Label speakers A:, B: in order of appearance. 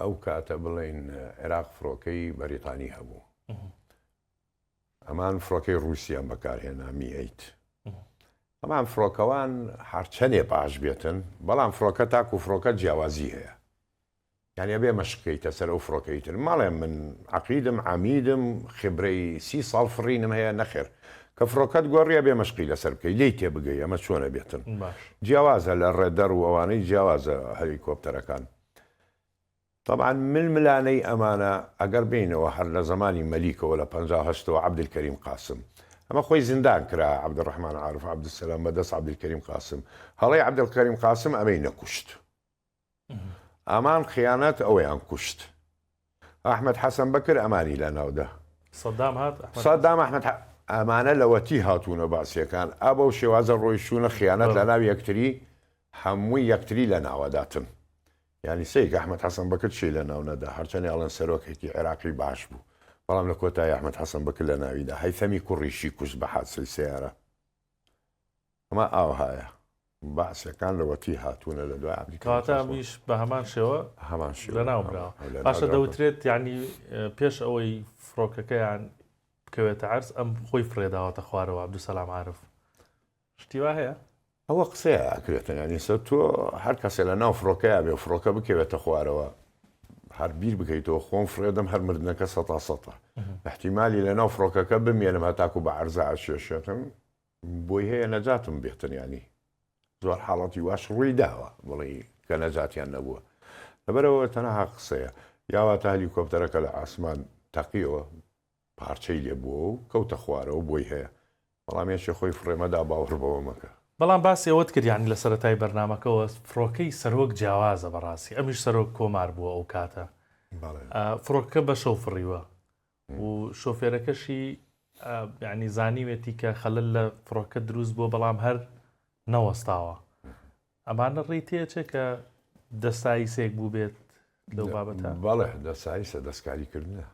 A: ئەو کاتە بڵێین عێراق فڕۆکەی بەریتانی هەبوو. ئەمان فڕۆکەی ڕووسیان بەکارهێنا می ئەیت. ئەمان فڕۆکەوان هەرچەنێ باش بێتن بەڵام فڕۆکە تاکو فڕۆکە جیاوازی هەیە. یانی ئەبێ مەشق کەیتە سەر ئەو فڕۆکەی تر مەڵێ من عەقیدم عەمیدم خبرەی سی ساڵ فڕینم هەیە نەخێر کە فڕۆکەت گۆڕی ئەبێ مەشقی لەسەر بکەی لێی تێبگەی ئەمە چۆنە بێتن
B: باش.
A: جیاوازە لە ڕێدەر و ئەوانەی جیاوازە هەلیکۆپتەرەکان تەبعەن ململانێی ئەمانە ئەگەر بێینەوە هەر لە زەمانی مەلیکەوە لە 58 ەوە عەبدولکەریم قاسم ئەمە خۆی زیندان کرا عەبدولڕەحمان عارف عەبدولسەلام بەدەست عەبدولکەریم قاسم هەڵەی عەبدولکەریم قاسم ئەمەی نەکوشت ئەمان خیانەت ئەویان کوشت. ئەحمەد حەسەن بەکر ئەمانی لە ناودا.
B: سەدام هات
A: سەدام ئەحمەد ئەمانە لەوەتی هاتوونە بەعسیەکان ئا بەو شێوازە ڕۆیشتوونە خیانەت لە ناو یەکتری هەمووی یەکتری لە ناوەداتن یعنی سەیرکە ئەحمەد حەسەن بەکر چی لە ناو نەدا هەرچەنی ئەڵێن سەرۆکێکی عێراقی باش بوو بەڵام لە کۆتایی ئەحمەد حەسەن بەکر لە ناویدا هەیثەمی کوڕیشی کوشت بە حادسەی سەیارە ئەمە ئاوهایە بەعسیەکان لەوەتی هاتوونە لە دوای عەبدی
B: کەواتە ئەمیش بە هەمان شێوە
A: هەمان شێوە
B: لەناو براوە باشە دەوترێت یعنی پێش ئەوەی فڕۆکەکەیان بکەوێتە عەرز ئەم خۆی فڕێداوەتە خوارەوە عەبدولسەلام عارف شتی وا هەیە؟
A: ئەوە قسەیە ئەکرێتن یعنی سە تۆ هەر کەسێ لە ناو فڕۆکەیا بێ فڕۆکە بکەوێتە خوارەوە هەر بیر بکەیتەوە خۆم فڕێدەم هەر مردنەکە سەتا سەتە احتیمالی لە ناو فڕۆکەکە بمێنم هەتاکو بە عەرزا ئەکێشێتم بۆی هەیە نەجاتم بێتن یانی زۆر حاڵەتی واش ڕووی داوە بڵێ کە نەجاتیان نەبووە لەبەرەوە تەنها قسەیە یاواتە هەلیکۆپتەرەکە لە ئاسمان تەقیەوە پارچەی لێ بووە و کەوتە خوارەوە بۆی هەیە بەڵام یەکێ خۆی فڕێمەدا باوەڕ بەوە مەکە.
B: بەڵام باسی ئەوەت کرد یانی لە سەرەتای بەرنامەکەوە فڕۆکەی سەرۆک جیاوازە بەڕاستی ئەمیش سەرۆک کۆمار بووە ئەو کاتە فڕۆکەکە بەشەو فڕیوە و شۆفێرەکەشی یعنی زانیوێتی کە خەلل لە فڕۆکە دروست بووە بەڵام هەر نەوەستاوە ئەمانە ڕێی تێچێ کە دەسایسێک بوو بێت لەو بابەتە
A: بەڵێ دەسایسە دەستکاریکردنە.